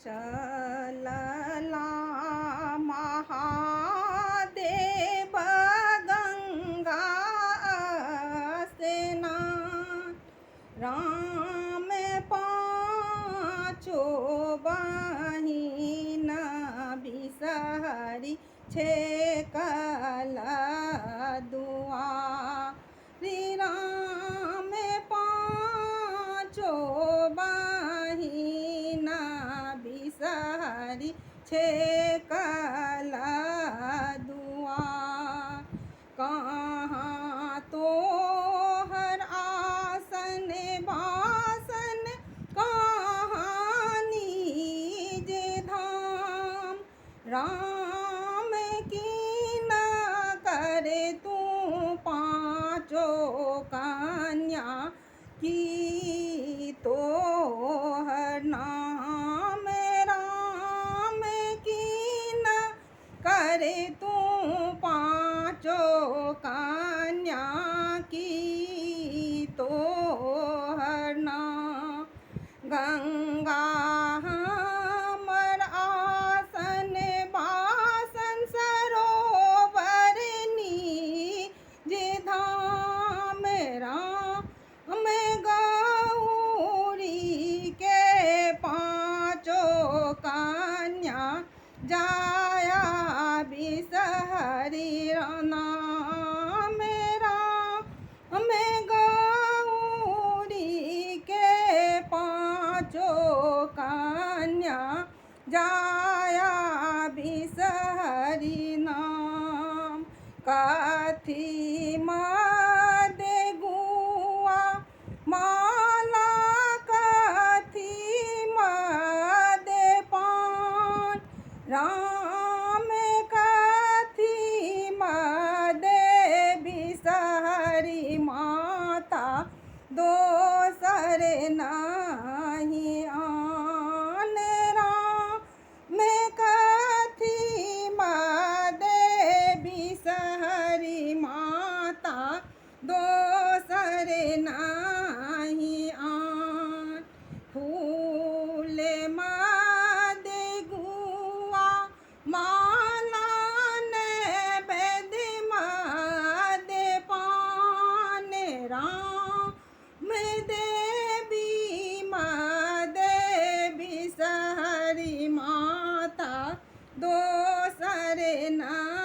चलला महादेव गंगा स्नान। राम पाँचो बहिन बिसहरी छे कल दुआरी। राम पाँचो बहिन बिसहरी छे कल दुआर। कहाँ तोहर आसन बासन कहाँ निज धाम। राम की न करे तू पाँचो कन्या की तोहर नाम। राम की न करे तू पाँचो कन्या की तोहर नाम। गंगा हमर आसन बासन सरोवर निज धाम। राम गौरी के पाँचो कन्या जाया बिसहरी नाम। राम गौरी के पाँचो कन्या जाया बिसहरी नाम। कथी मद गुआ माला कथी मद पान। राम कथी मद बिसहरी माता दोसर नाही आन। राम कथी मद बिसहरी माता दोसर नाही आन। फूल मद गुआ माला नैवेद्य मद पान। राम देवी मद बिसहरी माता दोसर नाही।